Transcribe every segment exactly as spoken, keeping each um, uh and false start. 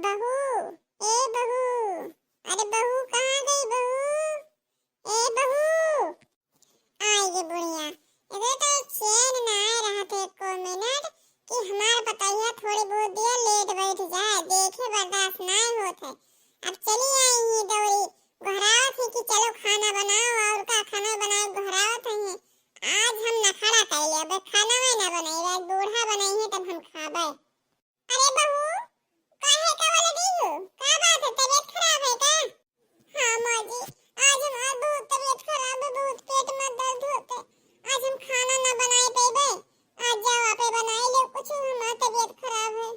बहू, ए बहू, अरे बहू, कहाँ गई बहू? ए बहू, आई गे बुढ़िया, एकरे तो चैन नाय रहत है एको मिनट कि हमार पतोहिया थोड़ी बहुत देर लेट बैठ जाए, देखे बर्दाश्त नाय होत है। अब चली आई ही दौड़ी, गोहरावत ही कि चलो खाना बनाओ, और का खाना बनाए गोहरावत है। आज हम नखड़ा कइ लेबे, खाना में ना बनाई, बूढ़ा बनाई है तब हम खाबे। अरे बहू, काहे का बोले दी हो? का बात है, तबीयत खराब है का? हाँ माँ जी, आज हमार बहुत तबीयत खराब है, बहुत पेट में दर्द होते। आज हम खाना ना बनाए पइबे। आज जाओ आपे बनाए लो कुछ, हमार तबीयत खराब है।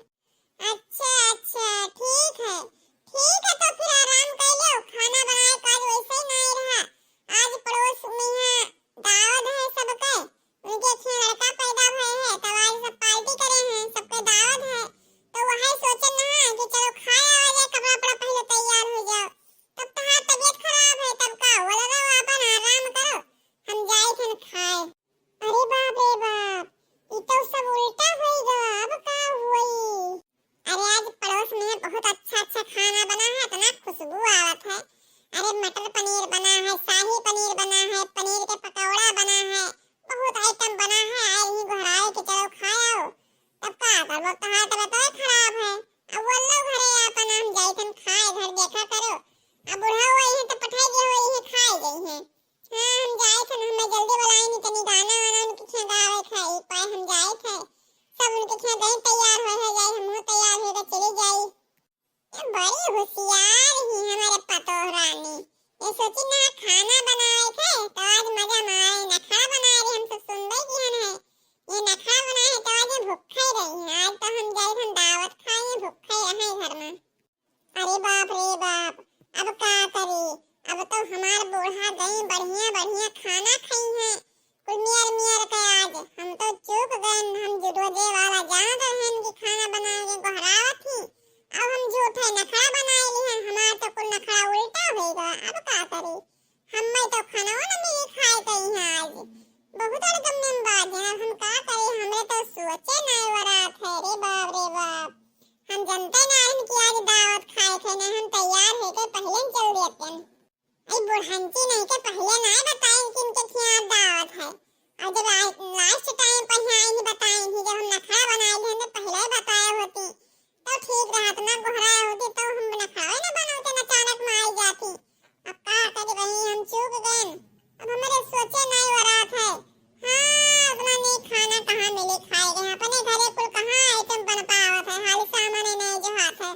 अच्छा, अच्छा, ठीक है, ठीक है, तो फिर आराम कर लो, खाना बनाए का आज वैसे ही नहीं रहा। आज पड़ोस में यहाँ दावत है सबके, उनके खें लड़का पैदा भए है, तो आज सब पार्टी करे हैं, सबके दावत है। तो वही सोचन ना कि चलो खाए आवा जाए, कपड़ा उपड़ा पहले तैयार हो जाओ। तब तहार तबीयत खराब है, तब का बोल रहो, अपन आराम करो, हम जाए थे खाए। अरे बाप रे बाप, ई तो सब उल्टा होई गवा, अब का होई? अरे आज पड़ोस में बहुत अच्छा अच्छा खाना बना है, इतना खुशबू आवत है। अरे मटर पनीर बना है, शाही पनीर बना है, पनीर के पकौड़ा बना है, बहुत आइटम बना है। आए ही गोहराए के चलो खाए आओ। तब का करबो, तहार तबीयत तो खराब है। अब वो लोग घरे अपन हम जाइथन खाए, घर देखा करो। अब बुढ़ा हुआ है तो पठाई गए हुए है, खाए गई है। हाँ, हम जाए थे ना, हमें जल्दी बुलाए नहीं, तनी गाना वाना उनके खें गावे थे, एक पाए हम जाए थे। सब उनके खें गए तैयार हो, हो जाए, हम तैयार हो गए, चली जाई। ये बड़ी होशियार ही हमारे पतोह रानी। ये सोची ना खाना बनाए थे, तो आज मजा मारे, नखरा बनाए रहे, हम सब सुनबे किहन है। ये नखरा बनाए है, तो आज ये भूखे रही हैं। आज तो हम जाए, हम दावत खाए, भूखे रहे घर में। अरे बाप रे बाप, अब का करी? अब तो हमार बूढ़ा गई बढ़िया बढ़िया खाना खाई हैं, कुल मियर मियर के आज। हम तो चूक गए, हम जो रोजे वाला जानत रहन कि खाना बना के गोहरावत ही, अब हम झूठे नखरा बनाए ली हैं, हमार तो कुल नखरा उल्टा होइगा। अब का करी? हमें तो खाना ना मिली खाए के यहाँ आज। बहुत अड़गम में बाज है, हम का करी, हमरे तो सोचे नहीं वरात है। रे बाप रे बाप, हम जनते ना रहन कि आज दावत खाए के, नहीं हम तैयार होके पहले ही चल देते हैं। आई बुढ़ंची नहीं के पहले ना बताए कि इनके खियाँ दावत है, और जब लास्ट टाइम पर यहाँ ही बताए ही, जब हम नखरा बनाए थे तो पहले ही बताए होती। तो ठीक रहत ना, गोहराए होती तो हम नखरावे ना बनौते, ना अचानक में आई जाती। अब का करी बहिनी, हम चूक गए। अब हमरे सोचे नहीं वरात है। हाँ, उतना नहीं खाना कहाँ मिली खाए के, अपने घरे कुल कहाँ आइटम बन पावत है, हाली सामान नहीं जो हाथ है।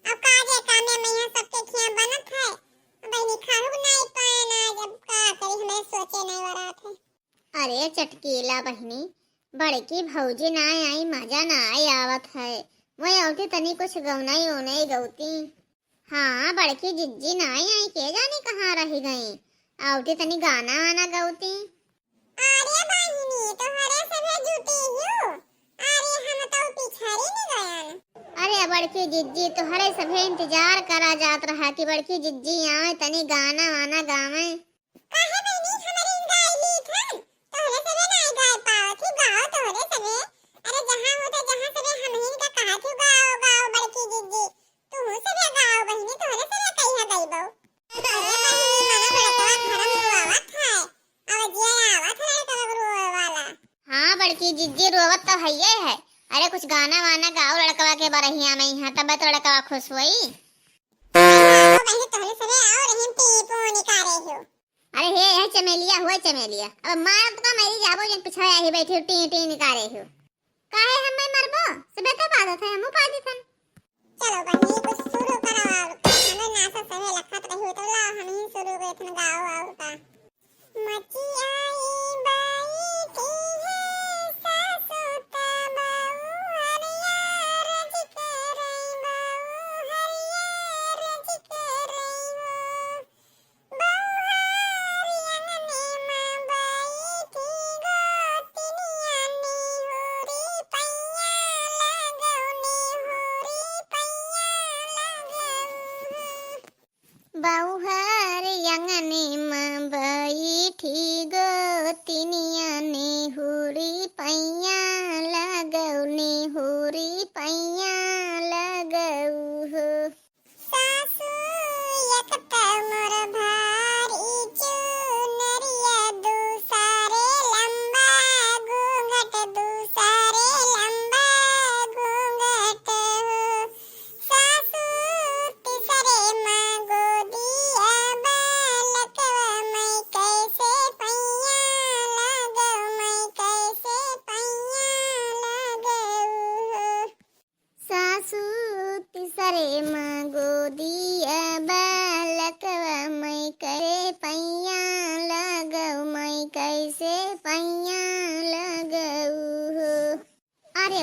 अब का जे कामे में यहाँ सबके खिया बनत है, बहिनी खाहू नहीं पाए ना, जब का करी, हमरे सोचे नहीं वरात है। अरे चटकीला बहिनी, बड़की भौजी ना आई, मजा ना आई आवत है। वही औती तनी कुछ गौनाई ओनाई गौती। हाँ, बड़की जिज्जी ना आई, के जाने कहाँ रह गई। औती तनी गाना वाना गौती। अरे बहिनी, तोहरे सभे जुटी हियो। अरे हम तो पिछड़ी न गयन। अरे बड़की जिज्जी, तोहरे सभे इंतजार करा जात रहा कि बड़की जिज्जी आवे, तनी गाना वाना गावे। काहे बहिनी, हमरे गाय ली थन? तोहरे सभे नाय गाय पावत ही, गाओ तोहरे सभे। अरे जहाँ होते, जहाँ सभे हमहिन का कहत ही, गाओ, गाओ बड़की जिज्जी। तू सभे गाओ बहिनी, तोहरे सभे कहिया गइबो? अरे बहिनी, मना लड़कवा घर में रोवत है। आवाजिया आवत है लड़कवा के रोवे वाला। हाँ बड़की जिज्जी, रोवत तो हइये है। अरे कुछ गाना वाना गाओ लड़कवा के बरहिया में, यहाँ तब तो लड़कवा खुश होई। आओ बहिनी, तोहरे सभे आओ, रहीम टी पो निकारे हो। अरे हे, यह चमेलिया हुआ चमेलिया, अब मारत का मरी जाबो, जन पिछड़े आही बैठी टी टी निकारे हो। काहे हमें मरबो? सबे तो बाजत है, हमहू बाजत हन। चलो बहिनी, कुछ शुरू करो और का? हमें नासा सहे लखत रही हो, तो ला हम ही शुरू करत हन, गाओ और का। मचियाई बाई की है सासु त बहू हरिया रज करई, बहू हरिया रज करई हो। बउहर अंगने में बैठी गोतिनिया निहुरी पैया लगऊ, निहुरी पैया लगऊ हो।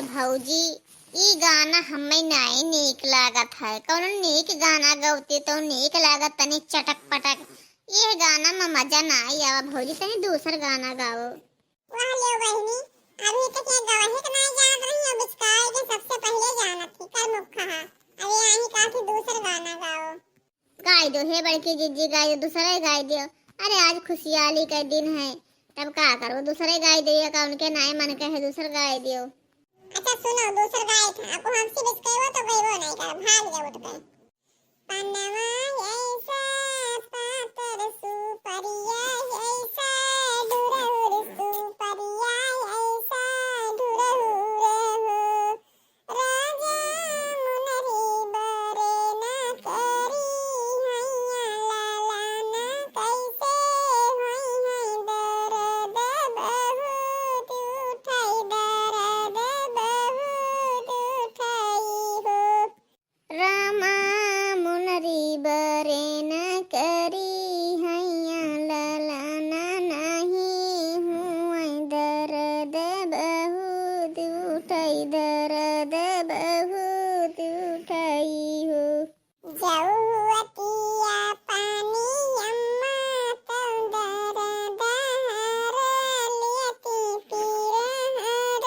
भौजी, ई गाना हमें नाई नीक लागत है। कौनो नीक गाना गौती तो नीक लागत, तनी चटक पटक। ये गाना में मजा नाई आवा भौजी, तनी दूसर गाना गाओ। वाह ले बहिनी, अभी तक ये गवही के नाई जानत रही, अब इसका आगे सबसे पहले जानत थी, कर मुखा है। अभी यहीं का थी दूसर गाना गाओ। गाय दो हे बड़की जिज्जी, गाय दो, दूसरे गाय दियो। अरे आज खुशियाली के दिन है, तब का करो, दूसरे गाय दियो, का उनके नाय मन के है, दूसर गाय दियो। अच्छा सुनो, दूसर गाय था, अब हमसे बिस्केबो तो गईबो नहीं कर, भाग जाओ उठ के। पनवा ऐसा पातर सुपरिया ऐसा ढुरहुर सुपरिया ऐसा ढुरहुर हो। राजा मुनरी बरे ना करी हैया लाला ना कैसे होई है दर्द बहुत उठाई दर्द बहुत उठाई हो। रामा मुनरी बरे ना करी हैया लाला ना नहीं हुआ दर्द बहुत उठाई दर्द बहुत उठाई हो। जौहतिया पानी अम्मा तौ दर्द हर लेती पीर हर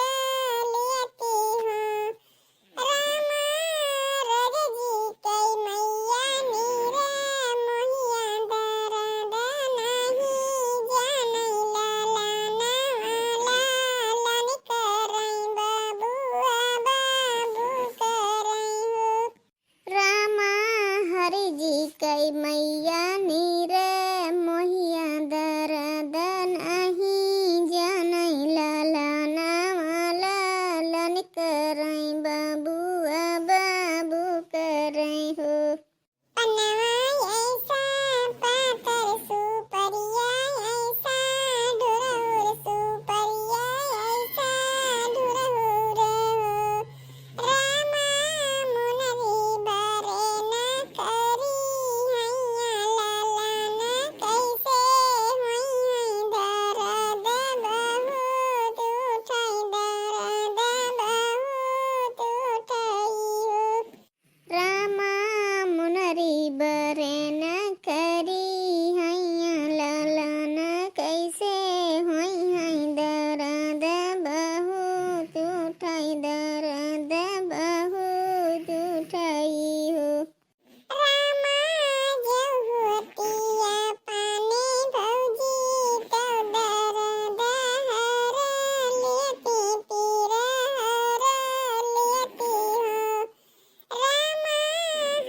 लेती हो। रामा रग जी कई मैया नीर मोहिया दर्द नहीं जानै लाला ना लालन करई बाबुआ बाबू करई हो। रामा हरि जी कई मैया नीर मोहिया दर्द नहीं जानै लाला ना लालन करई बाबुआ बाबू करई हो। पनवा ऐसा पातर सुपरिया ऐसा ढुरहुर सुपरिया ऐसा ढुरहुर हो। रामा मुनरी बरे ना करी हैया लाला ना कैसे होई है दर्द बहुत उठाई दर्द बहुत उठाई हो। रामा मुनरी बरे ना करी हैया लाला ना कैसे होई है दर्द बहुत उठाई दर्द बहुत उठाई हो। रामा जौहतिया पानी भौजी तौ दर्द हर लेती पीर हर लेती हो। रामा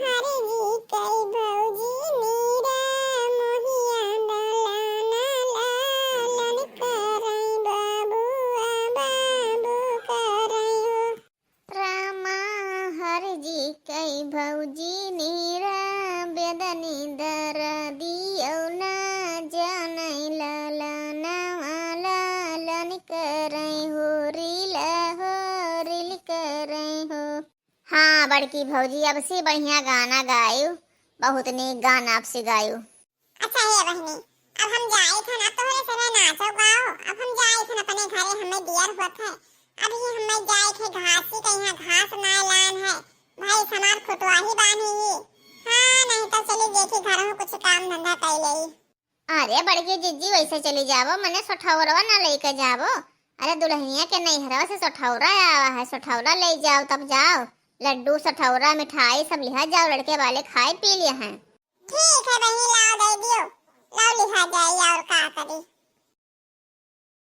हरि जी कई भौजी नीर मोहिया दलाना लालन करई बाबुआ बाबू करई हो। रामा हरि जी कई भौजी नीर बेदनी दरदियौ ना जानै लालनवा लालन करई हो रील हो रील करई हो। हाँ बड़की भौजी, अब से बढ़िया गाना गायु, बहुत नीक गाना अब से गायु। अच्छा हे बहिनी, अब हम जाइत हन, अब तोहरे सने नाचो गाओ, अब हम जाइत हन अपने घरे, हमें दियर होत है। अभी हमें जाइत है घासी के यहाँ घास नाय लान है, भाई हमार खुटवाही बान्ही ही। हाँ, नहीं तो चली देखी घर में कुछ काम धंधा कर ले। अरे बड़की जिज्जी, वैसे चली जाबो, मने सोठौरवा ना लेके जाबो। अरे दुल्हनिया के नैहरवा से सोठौरा आवा है, सोठौरा ले जाओ तब जाओ, लड्डू सोठौरा मिठाई सब लिहा जाओ, लड़के वाले खाए पी लिया हैं। ठीक है बहिनी, लाओ दे दियो, लाओ लिहा जाए और का करी।